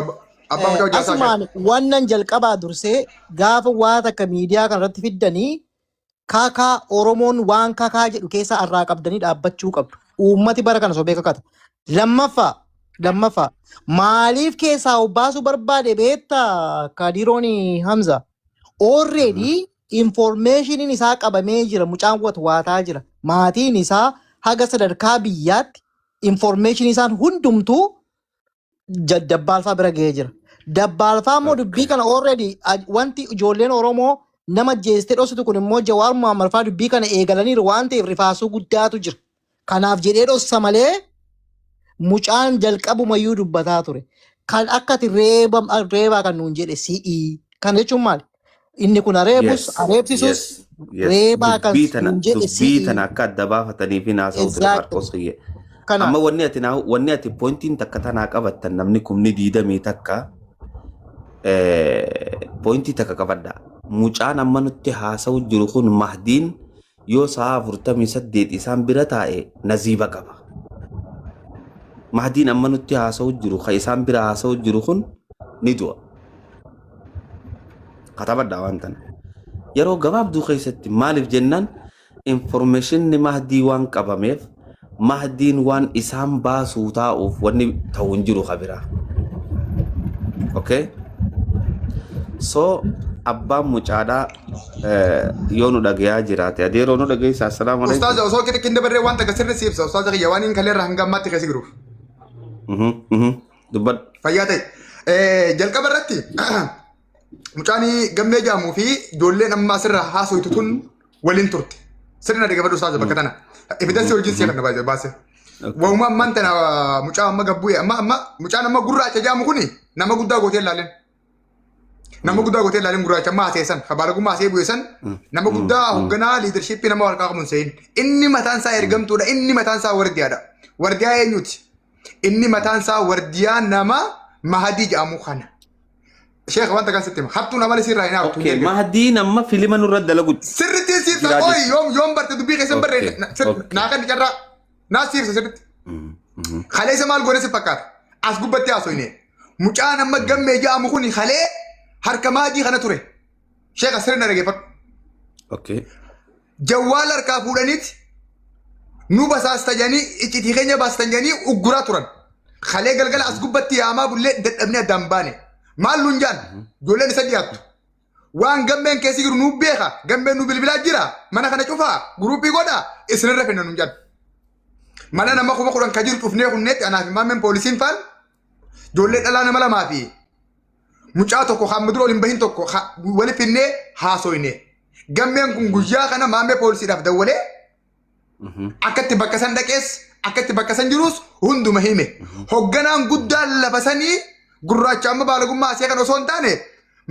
Abbaa mucaa hojjaa isaa Asumaan wannan jalqabaa dursee gaafa waa takka miidiyaa kanarratti fiddanii kakaa Oromoon waan kakaa jedhu keessa irraa qabdanii dhaabbachuu qabdu. Uummati bara kana sobee kakata. Lammaffaa maaliif keessaa obbaasuu barbaade beektaa Kadiroon Hamza? Already informationiin isaa qabamee jira, mucaan watwaataa jira. Maatiin isaa haga sadarkaa biyyaatti information isaan hundumtuu dabbaalfaa bira ga'ee jira. Dabbaalfaa immoo dubbii kana already wanti ijoolleen Oromoo nama jeestee dhositu kun immoo Jawaar Mohaammed faa dubbii kana eegalaniiru waan ta'eef rifaasuu guddaatu jira. Kanaaf jedhee dhossa malee mucaan jalqabumayyuu dubbataa ture. Kan akka ati reeba reebaa kan nuun jedhe si'ii. Kana jechuun maali? Inni kun areebus areebsisus reebaa kan Dubbii tana nuun jedhe dubbii si'ii. tana akka adda baafatanii fi naasa'u ture Maarqos kiyya. Kanaaf. Amma wanni ati pointiin takka tanaa qabattan namni 21,000 pointii takka qabadha. Mucaan amma nutti haasa'u jiru kun Mahdiin yoo sa'a 48 isaan bira taa'e naziiba qaba. Mahdiin amma nutti haasa'u jiru kan isaan bira haasa'u jiru kun ni du'a. Katabadha waan tana. Yeroo gabaabduu keessatti maaliif jennaan informationni Mahdii waan qabameef Mahdiin waan isaan baasuu taa'uuf wanni ta'u hin jiru kabiraa. Okay? So abbaan mucaadhaa yoo nu dhagayaa jiraate adeeroo nu dhageessa, assalaamu alaikum. Ustaaza, osoo qixiqqi hin dabarree waan takka sirri si ibsa. Ustaaza kiyya, waan hin kaleerra hanga ammaatti keessa jiruuf. Dubbadhu. Fayyaa ta'e. Jalqaba irratti mucaan gammee jedhamuu fi ijoolleen amma asirra haasoytu tun waliin turte. Sirna dhaggeeffadhu ustaaza bakka tana. Evidence wajjin si kana baase baase. Waa'uma ammaan tana mucaa amma gabbu'e amma amma mucaan amma gurraacha jedhamu kuni nama guddaa gootee ilaaleen. Nama guddaa gootee ilaaleen gurraacha amma haasee san kabaalagummaa haasee bu'e san nama guddaa hoogganaa leadershipii nama harkaa qabu hin se'in. Inni mataan isaa ergamtuudha. Inni mataan isaa wardiyaadha. Wardiyaa eenyuti? Inni mataan isaa wardiyaa nama Mahadii jedhamu kana. Sheekh, wanta kan sitti hima. Hattuun amala sirraa hin haftu. Okay, Mahdiin amma filima nurra dalagu Sirriitti siibsa jiraa qoy jechuudha. yoom yoom barte dubbii keessan barree naa kan carraa naa siibsa sirriitti. Kaleessa maal goone si fakkaata? As gubbatti haasofne. Mucaan amma gammee jedhamu kun kalee harka maadii kana ture. Sheekh, sirri na dhaggeeffadhu. Jawwaal harkaa fuudhaniiti nu basaasta jedhanii iccitii keenya baastan jedhanii ugguraa turan. Kalee galgala as gubbatti yaamaa bullee dadhabnee addaan baane. Maal nuun jaan? Ijoolleen isa dhiyaattu. Waan gammeen keessa jiru nu beeka. Gammeen nu bilbilaa jira. Mana kana cufaa. Guruupii godhaa. Isinirra finna nuun jaan. Mana nama 10,000 kan jiru cufnee kunneetti anaa fi maammeen poolisiin faan ijoollee dhalaa nama lamaa fi mucaa tokko kan dura ol hin bahin tokko wali finnee haasoyne. Gammeen kun guyyaa kana maammee poolisiidhaaf dawwalee akkatti bakka san dhaqees akkatti bakka san jirus hunduma hime. Hogganaan guddaan lafa sanii gurraacha amma baalagummaa asee kan osoo hin taane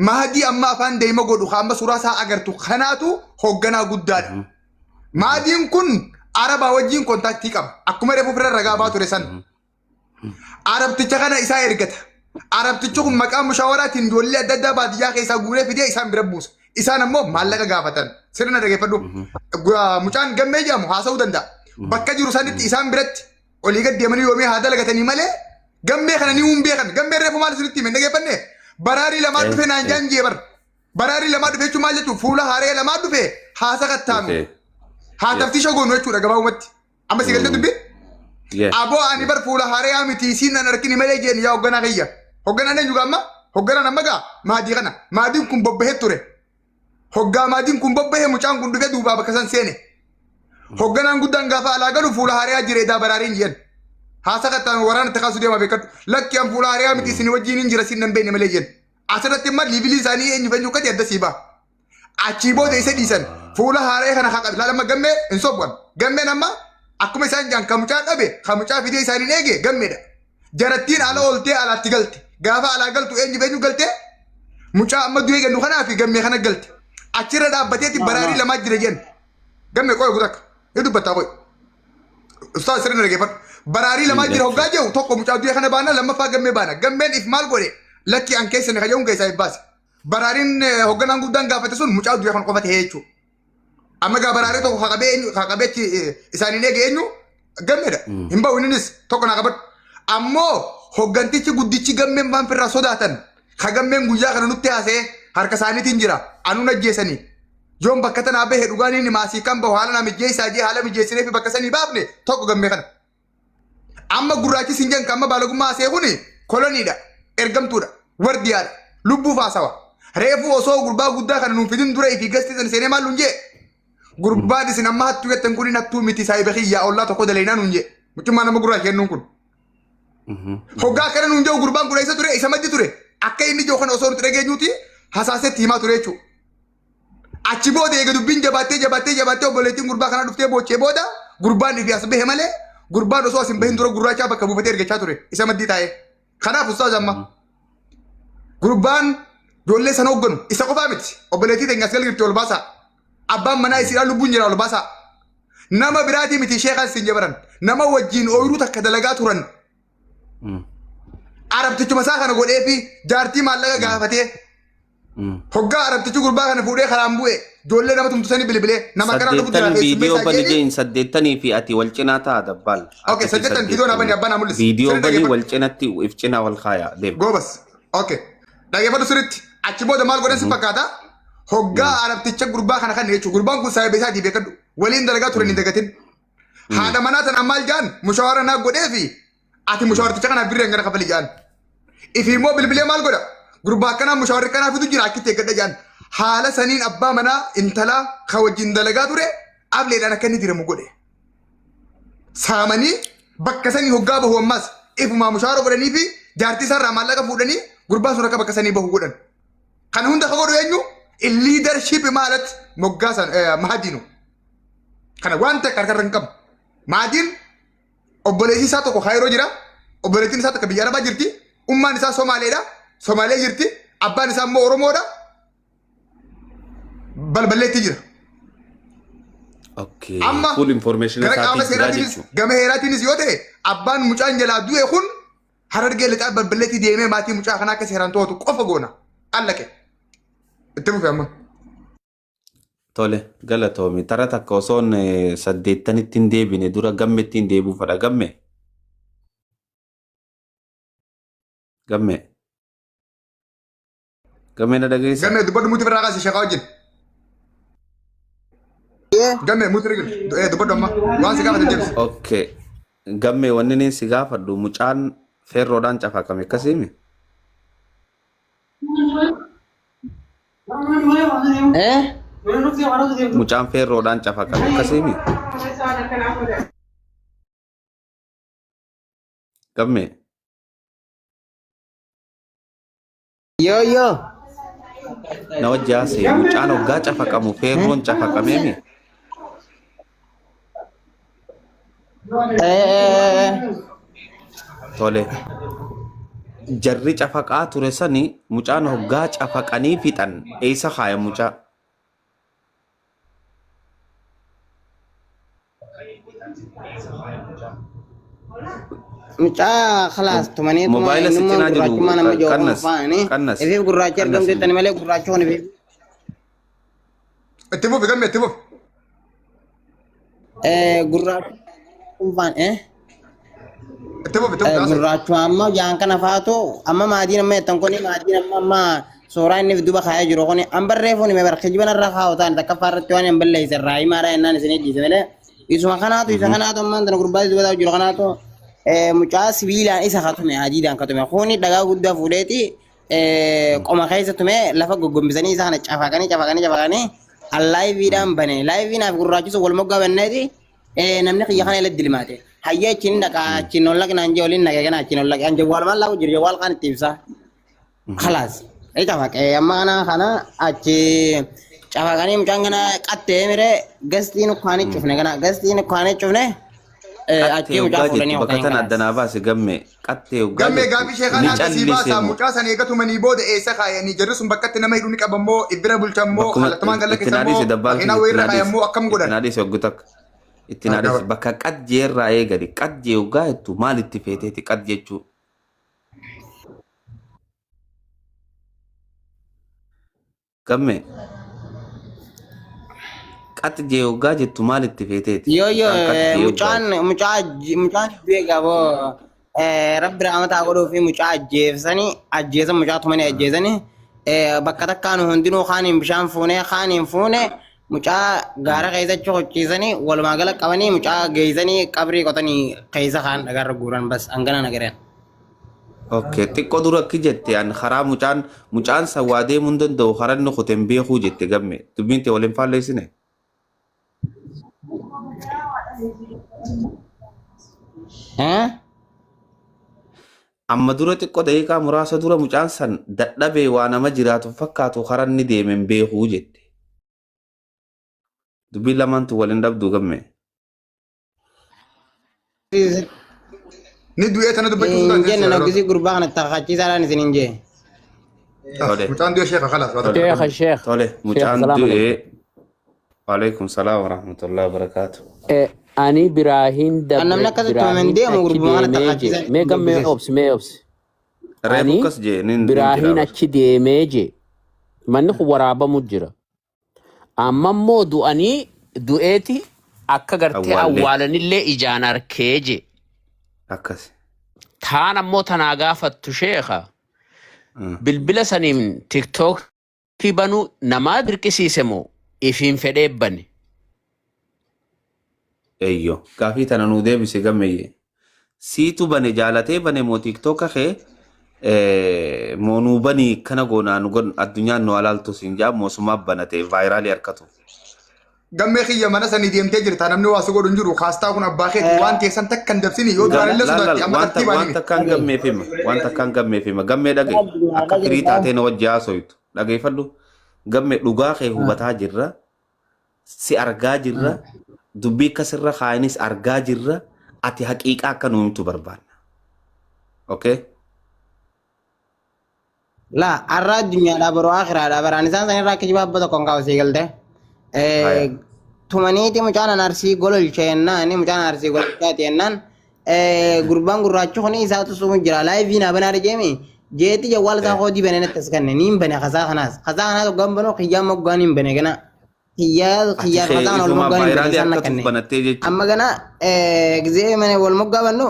Mahadii amma afaan deema godhu kan amma suuraa isaa agartu kanaatu hogganaa guddaadha. Mahadiin kun Arabaa wajjin contactii qaba. Akkuma reefu ofirra ragaa baa ture san. Arabticha kana isaa ergata. Arabtichi kun maqaa mushaawaraatiin ijoollee adda addaa baadiyyaa keessaa guuree fidee isaan bira buusa. Isaan ammoo maallaqa gaafatan. Sirna dhaggeeffadhu. Mucaan gammee jedhamu haasa'uu danda'a. Bakka jiru sanitti isaan biratti olii gad deemanii yoomii haa dalagatanii malee gammee kana ni hin beekan. Gammee reefu maal isinitti hime hin dhaggeeffanne? Baraarii lamaa dhufe naan jaan jee bar. Baraarii lamaa dhufe jechuun maal jechuun fuula haaree lamaa dhufe haasa kattaanu. Haa taftiisha goonu jechuudha gabaabumatti. Amma si galtee dubbiin? Aboo, ani bar fuula haaree miti isiin nan argini malee jeen yaa hoogganaa kiyya. Hoogganaan eenyu gaa amma? Hoogganaan amma gaa maadii kana. Maadiin kun bobbahee ture. Hoggaa maadiin kun bobbahee mucaan kun dhufee duubaa bakka san seene. Hoogganaan guddaan gaafa alaa galu fuula haaree jira edaa baraariin jeen. Haasa kattaan waraana itti kaasuu deema beekadhu. Lakki an fuula haaree miti isin wajjin hin jira sin nan beekne malee jeen. Asirratti immoo levelii isaanii eenyu eenyu akka ta'e adda sii ba'a. Achii booda isa dhiisan fuula haaree kana haqa laalama gammee hin sobwan. Gammeen amma akkuma isaan jaan kan mucaa dhabe kan mucaa fidee isaaniin eege gammeedha. Jarattiin ala ooltee alaatti galte. Gaafa alaa galtu eenyu eenyu galte? Mucaa amma du'ee jennu kanaa fi gammee kana galte. Achirra dhaabbateeti baraarii lamaa jira jennu. Gammee qoy gutakka. Ni dubbattaa qoy. Ustaaz, sirna dhaggeeffadhu. Baraarii lamaa jira hoggaa jiru tokko mucaa du'ee kana baana, lammaffaa gammee baana. Gammeen if maal godhe? Lakki an keessa ni kajaa'uun keessaa if baase. Baraariin hoogganaan guddaan gaafate sun mucaa du'ee kana qofa ta'ee jechuudha. Amma gaa baraarii tokko haqabee eenyu haqabee achi isaaniin eege eenyu gammeedha. Hin bahu innis tokko naa qabadhu. Ammoo hoggantichi guddichi gammeen waan firraa sodaatan ka gammeen guyyaa kana nutti haasa'ee harka isaaniitiin jira anuun ajjeesanii yoon bakka tanaa bahe dhugaan inni maasii kan bahu haala na mijeessaa jee haala mijeessinee fi bakka sanii baafne tokko gammee kana. Amma gurraachi siin jedhan kan amma baalagummaa haasa'e kuni koloniidha, ergamtuudha, wardiyaadha, lubbuuf haasawa. Reefuu osoo gurbaa guddaa kana nuun fidin dura ifii gastii sana seenee maal nuun jee? Gurbaan isin amma hattuu jettan kun hattuu miti saayiba kiyyaa ollaa tokko dalaynaa nuun jee. Mucummaa nama gurraacha jennuun kun. Hoggaa akkana nuun jedhu gurbaan kun eessa ture? Isa maddi ture. Akka inni jiru kana osoo nuti dhageenyuuti hasaasetti himaa ture jechuudha. Achi booda eega dubbiin jabaattee jabaattee jabaattee obboleettiin gurbaa kanaa dhuftee boochee booda gurbaan ifii as bahe malee gurbaan osoo as hin bahin dura gurraachaa bakka buufatee ergachaa ture isa maddii taa'ee. Kanaaf ustaaz amma gurbaan ijoollee sana hoogganu isa qofaa miti obboleettii teenya as galgirti ol baasaa. Abbaan manaa isiidhaan lubbuun jira ol baasaa. Nama biraatii miti sheekan siin jabaran nama wajjin ooyiruu takka dalagaa turan arabtichuma isaa kana godhee fi jaartii maallaqa gaafatee hoggaa arabtichi gurbaa kana fuudhee karaan bu'e ijoollee nama tumtu sanii bilbilee nama kana dhufu jira Saddeettan viidiyoo keessummeessaa bani jeeni. jeen saddeettanii fi ati wal cinaa ta'a dabbaal. Okay, saddeettan viidiyoo naa bani abbaa naa mul'isi. Viidiyoo Sirrii banii dhaggeeffadhu. wal cinatti if cinaa wal kaaya deema. Goobas. Okay. Dhaggeeffadhu sirriitti. Achi booda maal godhan si fakkaata? Hoggaa arabticha gurbaa kana kan jechuudha. Gurbaan kun saayiba isaatii beekadhu. Waliin dalagaa turan hin dagatin. Haadha manaa tanaan maal jaan mushaawara naa godhee fi ati mushaawarticha kanaaf birrii hangana kafali jaan. Ifi immoo bilbilee maal godha? Gurbaa akkanaa mushaawarri kanaa fidu jira achitti eeggadha jaan. Haala saniin abbaa manaa intalaa ka wajjin dalagaa ture ableedhaan akka inni diramu godhe. Saamanii bakka sanii hoggaa bahu ammas ifumaa mushaawara godhanii fi jaartii isaarraa maallaqa fuudhanii gurbaa sun akka bakka sanii bahu godhan. Kana hunda ka godhu eenyu? Leadership maalat moggaasan mahadiinu. Kana waan takka harkarra hin qabu. Maatiin obboleessi isaa tokko Kaayiroo jira. Obboleettiin isaa takka biyya Arabaa jirti. Ummaan isaa Somaaleedha. Somaalee jirti. Abbaan isaa immoo Oromoodha. Balballeetti jira. Okay. Amma Full information gara qaama isaatii jira seeraatiinis jechuudha. gama heeraatiinis yoo ta'e abbaan mucaan jalaa du'e kun harargee lixaa balballeetti deemee maatii mucaa kanaa akka seeraan to'atu qofa goona. Allaqe. Itti fufe amma. Tole galatoomi tara takka osoon saddeettanitti hin deebine dura gammetti hin deebi'u fedha gamme. Gamme. Gamme na dhageessa. Gammee dubbadhu muti birraa kaasi sheekaa wajjin. Gammee muti rigil dubbadhu amma waan si gaafate deebisi. Okay. Gamme wanni inni si gaafadhu mucaan feerroodhaan cafaqame akkasiimi. Eh? Mucaan feerroodhaan cafaqame akkasiimi. Gamme. Yo yo. Na wajji haasa'e mucaan hoggaa cafaqamu feerroon cafaqameemi. Eh. Tole. Jarri cafaqaa ture sani mucaan hoggaa cafaqanii fixan eessa kaaya mucaa? Mucaa khalaas tumanii tuma Mobaayila si innummaan cinaa jiru gurraachummaa nama jiru kun qannas faani. qannas Ifiif gurraachi qannas argamtu jettani malee gurraachi kun ifiif. Itti fufi gammee itti fufi. Gurraachi kun faan eh. Itti fufi itti fufi haasa'e. Gurraachu amma jaan kana faatu amma maatiin amma jettan kuni maatiin amma amma suuraa inni duuba kaayee jiru kuni an barreeffuun hime bara kijiban irra kaa'u ta'an takka faarratti waan hin balleesse irraa himaadha jennaan isin dhiise malee isuma kanaatu isa kanaatu ammaan tana gurbaa duuba taa'u jiru kanaatu mucaa sibiilaan isa katume hadiidaan katume kuni dhagaa guddaa fuudheeti qoma keessa tume lafa goggombisanii isa kana cafaqanii cafaqanii cafaqanii laayiviidhaan bane laayiviin gurraachisu wal moggaa banneeti namni kiyya kana ilatti dilmaate hayya achiin dhaqa achiin ol laqnaan jee waliin naqee kana achiin ol laqee an jawwaal maal laaku jiru jawwaal kaan itti ibsa khalaas ni cafaqee amma kana kana achi cafaqanii mucaan kana qattee mire gastiin ukkaanii cufne kana gastiin ukkaanii cufne Qattee achi mucaa hoggaa fuudhanii jettu bakka hokanii tana khalaas. addanaa baase gamme qattee hoggaa Gammee jettu gaaffii sheekaa ni naaf sii callise baasaa moo mucaa sana eegatumanii booda eessa kaayanii jarri sun bakkatti nama hidhuu ni qabammoo ibbira bulchammoo bakkuma kallattumaan itti naa gallakkisammoo dhiise dabbaal makiinaa kiyya itti wayirra naa dhiise kaayammoo akkam itti godhan. naa dhiise hoggu takka itti naa dhiise bakka qajjee irraa eegali qajjee hoggaa jettu maal itti feeteeti qaj jechuu gamme qaxjee hoggaa jettu maal itti feeteeti Yoo yoo mucaan qaxjee hoggaa mucaan mucaa mucaan du'e gaafoo Rabbi rahmataa godhuu fi mucaa ajjeesanii ajjeesan mucaa tumanii ajjeesanii bakka takkaan hundinuu kaaniin bishaan fuunee kaaniin fuune mucaa gaara keessatti hojjechiisanii walumaa gala qabanii mucaa geessanii qabrii qotanii keessa kaan dhagaarra guuran bas hangana nagareen. Okay, xiqqoo dura akki jette an karaa mucaan mucaan san waa deemuu hin danda'u karaa inni kute hin beekuu jette gamme dubbiin tee waliin faalleessine. Eh? Amma dura xiqqoo daqiiqaa muraasa dura mucaan san dadhabee waa nama jiraatu fakkaatu karaa inni deeme hin beekuu jette. Dubbiin lamaantu waliin dhabduu gamme. Ni du'ee tana dubbachuu Hin sodaate jenne jechuudha. naggisii gurbaa kana takkachiisaadhaan isin hin jee. Tole. Mucaan du'ee sheekha khalaas. Tole. Sheekha sheekh Tole sheekh mucaan salaam du'ee. alaikum. Waalaikum salaam warahmatullahi wabarakatuh. Ani Biraahin Kan namni dabre akkasitti tumamen Biraahin deemu achi gurbaa kana deemee je takkachiisan mee gammee dubbise. obsi mee obsi. Reefu Ani akkas jee nin jira Biraahin bara. achi deemee je manni kun waraabamu jira. Amma immoo du'anii du'eeti akka gartee Awwaallee awwaalanillee ijaan arkee je. akkas. Taan ammoo tanaa gaafattu sheekha bilbila saniin tiktookii banuu namaa dirqisiise moo ifiin fedhee bane. Eyyo gaafii tana nuu deebise gammeeyye. Siitu bane jaalatee bane moo tiktooka kee moo nuu banii kana goonaa nu gon addunyaan nu alaaltu siin jaa moosumaa banate vaayiraalii harkatu. Gammee kiyya mana sanii deemtee jirta namni waa si godhu hin jiru kaastaa kun abbaa keeti waan teessan takka hin dabsini yoo duraan illee Laal sodaatti laal amma waan tartiibaan waan himi. takkaan gammeef hima waan takkaan gammeef hima gammee dhagaye akka firii taatee na wajji haasoytu dhageeffadhu gamme dhugaa kee hubataa jirra si argaa jirra dubbii akkasirra kaayanis argaa jirra ati haqiiqaa akka nu himtu barbaanna. Okay? La har'a addunyaadhaa boroo akhiraadhaa baraan isaan sanirraa akka jibaa abba tokkoon kaa'u sii galte. Haya. Tumaniiti mucaan an arsii gololche jennaan mucaan arsii gololchaati jennaan gurbaan gurraachi kun isaatu sumu jira laayivii naa banaa jeemi jeeti jawwaal isaa koodii banee natti as kanne niin bane kasaa kanaas kasaa kanaas hoggaan banuu kiyyaa moggaan hin bane gana kiyyaa Ati kiyyaa kee kasaa kana wal ifumaa moggaan hin bane vaayiraalii isaan na harkatuuf kanne banattee jechuudha. amma gana gizee mana wal moggaa bannu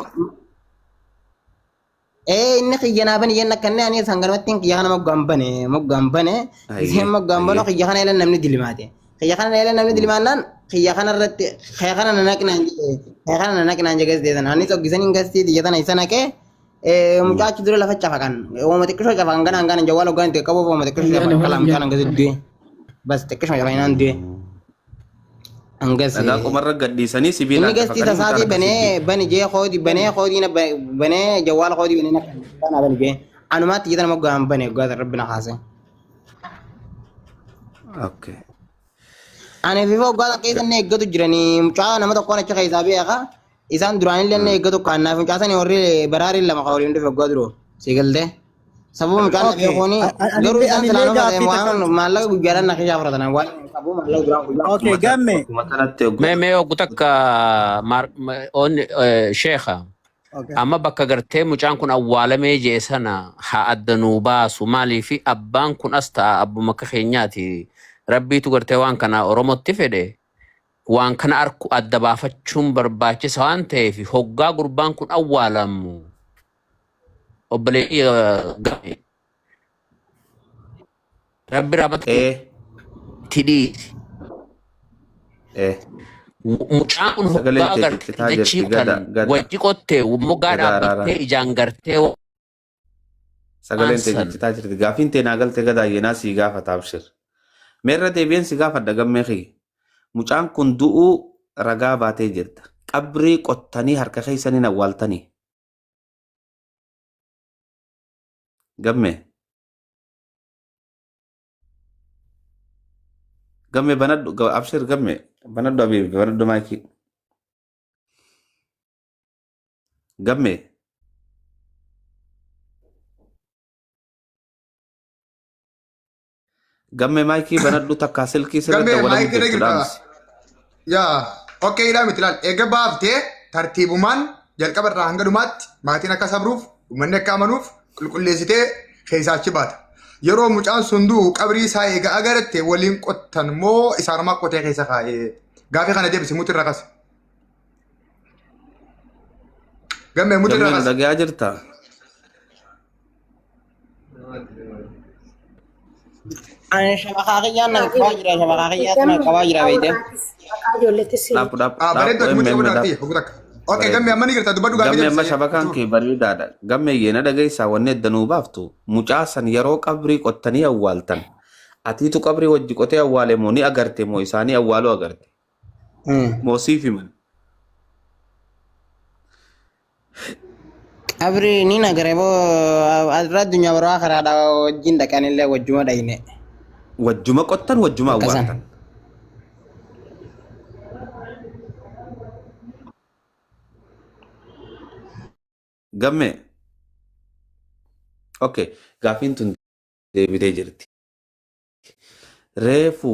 Inni kiyya naa bani jenna kanneen ani sanganumatti kiyya kana moggaan bane moggaan bane Hayyee isheen moggaan banu hayyee. kiyya kana elan namni dilimaate kiyya kana elan namni dilimaannaan kiyya kana irratti kiyya kana na naqinaan jedhe kiyya kana na naqinaan jedhe gazeetan anis hoggisan hin gastii xiyya tana isa naqee mucaa achi dura lafa cafaqan ooma xiqqishoo cafaqan ganaan ganaan jawwaal hoggaan itti qabuuf ooma xiqqishoo cafaqan kalaa mucaan hangas du'e bas xiqqishoo cafaqinaan du'e hangas Dhagaa qomarra gadhiisanii Inni sibiilaan gastii cafaqanii mucaan tasaatii akkasii banee du'e. bani jee koodi banee koodii na banee jawwaala koodii banee na kana bani jee anumaatti jedhan moggaan bane gaafa rabbi na kaase. Okay. Ani fi foggaa keessa inni eeggatu jiranii mucaa nama tokkoon achi keessaa beeka isaan duraan illee inni eeggatu kaannaaf mucaa sani warri baraariin lama kan waliin dhufe oggaa duro si galtee. Sababa mucaan na Okay. beekuuni garuu Anillee isaan anillee silaa nama gaaffii waan takka. maallaqa guyyaadhaan na keessaa fudhatan waan qabu maallaqa duraan guyyaa. Okay, gamme. Akkuma kanatti Mee mee oggu takka sheekha Okay. amma bakka gartee mucaan kun awwaalamee jee sana haa adda nuu baasu maaliifi abbaan kun as ta'a abbuma akka keenyaati rabbiitu gartee waan kana oromotti fedhe waan kana arku adda baafachuun barbaachisa waan ta'eef hoggaa gurbaan kun awwaalamu obboleettii game rabbi rahmata itti dhiisi. Mucaan kun Sagaleen hoggaa tee gartee ciccitaa dachii jirti gada kan gada wajji qottee moggaa gada araara. dhaabbattee ijaan gartee waan Sagaleen tee san ciccitaa jirti. Gaafiin tee naa galte gadaa yeenaa sii gaafata abshir. Meerra deebi'een si gaafadha gammee kiyya. Mucaan kun du'uu ragaa baatee jirta. Qabrii qottanii harka keessaniin awwaaltanii. Gammee. Gammee banadhu abshir gammee banadhu abiibi banadhu maayikii. Gammee. Gammee maayikii banadhu takkaa silkii sirra Gammee dawwalamu maayikii irra jirtu jirta. dhaamsi. Yaa okay dhaa miti laal eega baaftee tartiibumaan jalqaba irraa hanga dhumaatti maatiin akka sabruuf uummanni akka amanuuf qulqulleessitee keessaa achi baata. Yeroo mucaan sun du'u qabrii isaa eega agaratte waliin qottan moo isaanumaa qotee keessa kaa'ee gaafii kana deebisi muti irra kase. Gammee muti Gammee irraa nu kaas. dhagayaa jirtaa? Ani shabaqaa kiyyaan na qabaa jira shabaqaa kiyyaatu na qabaa jira beeyte. Maqaa ijoolleettis Dhaab dhaab Ah, dhaab bareedu ati muti MM godhaa dhaab. ta'e hogu takka. Okay, Bareedu. gammee amma ni jirta dubbadhu gaaffii Gammee amma deebisee. shabakaan kee bareedaadha. Gammee yeena dhageessaa wanni edda nuu baaftu mucaa san yeroo qabrii qottanii awwaaltan. Atiitu qabrii wajji qotee awwaale moo ni agarte moo isaanii awwaaluu agarte? Moo siif himan? Qabri ni nagare boo irra addunyaa baroo karaadha wajjin dhaqanillee wajjuma dhayne. Wajjuma qottan wajjuma Akkasan. awwaaltan. Gammee. Okay, gaaffiin tun deebitee jirti. Reefu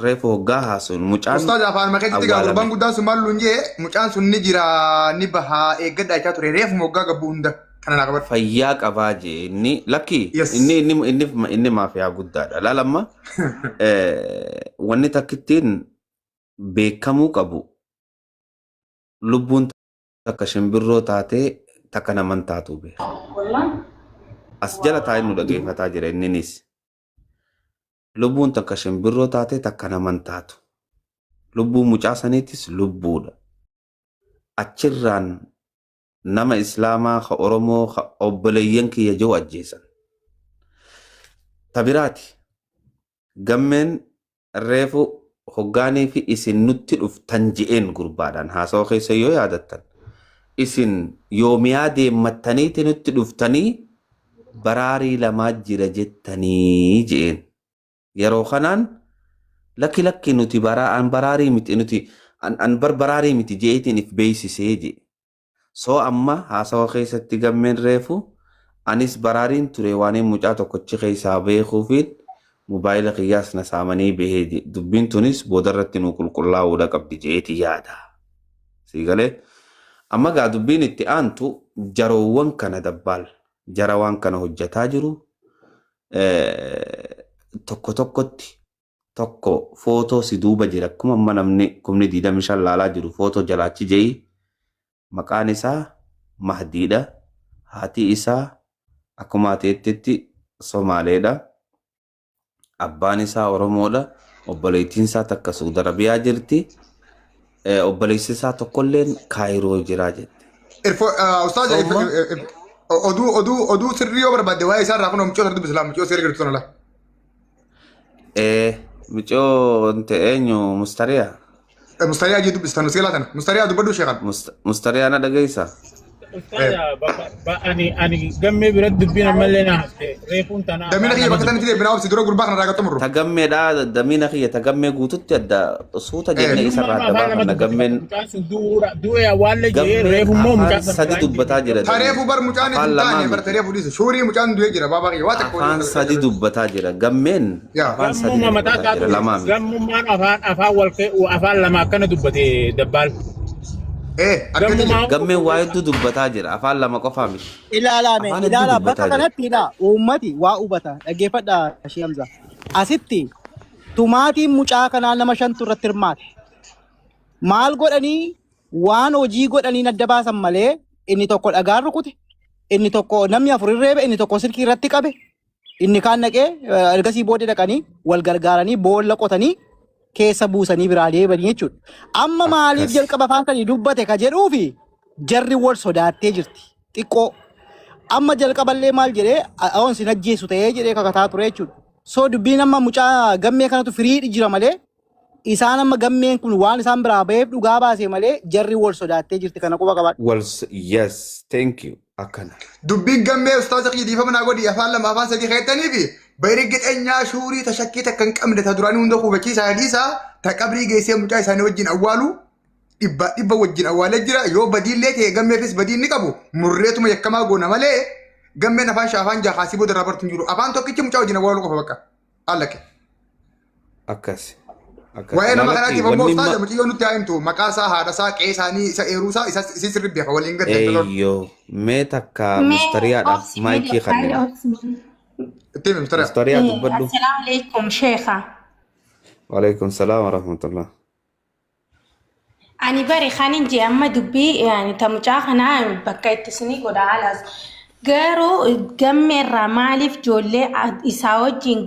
reefu hoggaa haasuun mucaan Ustaaz afaan makeetti gaa gurbaan awwaalame. guddaan sun maal luun jee mucaan sun ni jira ni bahaa eeggadhaa jechaa ture reefu moggaa gabbuu hunda kana naa qabadhu. Fayyaa qabaa jee inni lakki Yes. inni inni inni inni maafiyaa guddaadha. Laal amma wanni takkittiin beekamuu qabu lubbuun takka shimbirroo taatee takka naman taatu beeka. As jala taa'ee nu dhageeffataa jira inninis. Lubbuun takka shimbirroo taatee takka naman taatu. Lubbuun mucaa saniitis lubbuudha. Achirraan nama Islaamaa ka Oromoo ka obboleeyyan kiyya jiru ajjeesan. Tabiraati gammeen reefu hoggaanii fi isin nutti dhuftan je'een gurbaadhaan haasawaa keessa yoo yaadattan isin yoomiyaa deemmattaniiti nutti dhuftanii baraarii lamaa jira jettanii je'een. Yeroo kanaan lakki lakki nuti baraa an baraarii miti nuti an an bar baraarii miti je'eetiin if beeksisee je'e. Soo amma haasawa keessatti gammeen reefu anis baraariin ture waan mucaa tokkochi keessaa beekuufiin mobaayila kiyyaas na saamanii bahee je. Dubbiin tunis boodarratti nu qulqullaa'uudha qabdi je'eeti yaada. Sii galee amma gaa dubbiin itti aantu jaroowwan kana dabbaal jara waan kana hojjetaa jiru tokko tokkotti tokko footoo si duuba jira akkuma amma namni kumni 25 laalaa jiru footoo jalaachi je'i maqaan isaa Mahdiidha. Haati isaa akkuma ati Somaaleedha. Abbaan isaa Oromoodha. Obboleettiin isaa takka Suudi Arabiyaa jirti. Obboleessi isaa tokkolleen Kaayiroo jira jette. Irfo ustaaz Sooma oduu oduu oduu sirrii yoo barbaadde waa'ee isaa irraa kun mucoo sana dubbisa laa mucoo seera jirtu sana laa. Mucoo ta'e eenyu Mustariyaa? Mustariyaa jee dubbistan seelaa tana Mustariyaa dubbadhu sheekan. Mustariyaa na dhageessaa? Ustaaza ani gammee biratti dubbiin ammallee na hafte reefuun tana Damina afaan kiyya nama bakka tanatti dubbate. deebinaa obsi dura gurbaa kana raagatu murru. Tagammeedha damina kiyya tagammee guututti adda suuta jennee isarraa Innummaan adda afaan nama baafanna dubbate gammeen mucaan sun du'e awwaalle jee gammeen reefummoo mucaan afaan san sadi biraa hin dubbataa deebiin. jira Tareefu dameen bar mucaan afaan hin lamaa taane bar miti tareefu dhiise shuurii mucaan du'ee jira baabaa kiyya waa takka afaan sadi dubbataa jira gammeen Yaa. afaan sadi Gammummaa mataa dubbataa jira isaatu lamaa miti gammummaan afaan afaan wal afaan lama akkana dubbate dabbaal. Akkati jira. Gammummaa gammeen waa hedduu dubbataa jira afaan lama qofaa miti Ilaalame afaan hedduu ilaala bakka dubbataa jira kanatti ilaa uummati waa hubata dhaggeeffadha Shee Hamza. Asitti tumaatiin mucaa kanaa nama shantu irratti hirmaate. Maal godhanii waan hojii godhanii adda baasan malee inni tokko dhagaan rukute, inni tokko namni afur irreebe, inni tokko silkii irratti qabe, inni kaan dhaqee ergasii booda dhaqanii wal gargaaranii boolla qotanii keessa buusanii biraa deebanii jechuudha. Amma maaliif akkas jalqaba afaan sanii dubbate ka jedhuufi jarri wal sodaattee jirti xiqqoo. Amma jalqaballee maal jedhee a'oon sin ajjeesu ta'ee jedhee kakataa ture jechuudha. So dubbiin amma mucaa gammee kanatu firiidhi jira malee isaan amma gammeen kun waan isaan biraa baheef dhugaa baase malee jarri wal sodaattee jirti kana quba qabaadhu. wal yes thank you akkana Dubbiin gammee ustaaza kiyya dhiifama naa godhi afaan lama afaan sadii keettanii fi bayri gixeenyaa shuurii ta shakkii takka hin qabne ta duraanii hunda hubachiisaa dhiisaa ta qabrii geessee mucaa isaanii wajjin awwaalu dhibba dhibba wajjin awwaalee jira yoo badiillee ta'e gammeefis badii inni qabu murreetuma yakkamaa goona malee gammeen afaan shaa afaan jaha kaasii booda irraa bartu hin jiru afaan tokkichi mucaa wajjin awwaaluu qofa bakka allaqe. akkas akkas Waa'ee nama lalatti kanaatiif ammoo wanni ustaaza ma mucayyoo nutti haa himtu maqaa isaa haadha isaa qe'ee isaanii isa eeruu isaa isa isii sirri beeka waliin gadda intaloon. eeyyoo mee takka Mee mustariyaadhaaf obsi mee maayikii dabbaal kannina obsi mee. Itti himi mustariyaa. mustariyaa dubbadhu Assalaamu alaikum sheekha. waalaikum salaam warahmatullah. Ani bare kanin jee amma dubbii yani ta mucaa kanaa bakka itti isinii godha haalaas. Garuu gammeerraa maaliif ijoollee isaa wajjin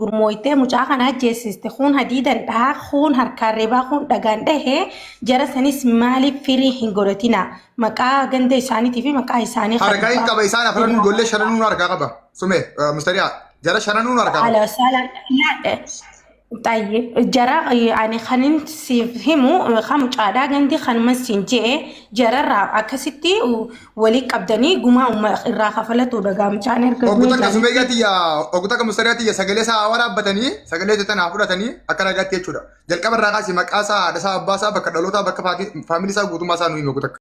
gurmooytee mucaa kana ajjeesiste kun hadiidan dhahaa kun harkaan reebaa kun dhagaan dhahee jara sanis maaliif firii hin godhatina maqaa ganda isaaniitii fi maqaa isaanii Harkaa hin qaba isaan afranuu ijoollee shananuun harkaa qaba. Sume mustariyaa jara shananuun harkaa qaba. Ala sala طيب jara ani kanin siif himu kan mucaadhaa gandi kanuma siin je'e jararraa akkasitti walii qabdanii gumaa irraa kafalatu dhagaa mucaan erga Oggu du'ee takka jaalitti. sumeeyyaa tiyya oggu takka mustariyaa tiyya sagalee isaa waraabbatanii sagalee tana fudhatanii akka ragaatti jechuudha. Jalqaba irraa kaasee maqaa isaa haadha isaa abbaa isaa bakka dhalootaa bakka faamilii isaa guutummaa isaa nu hime oggu takka.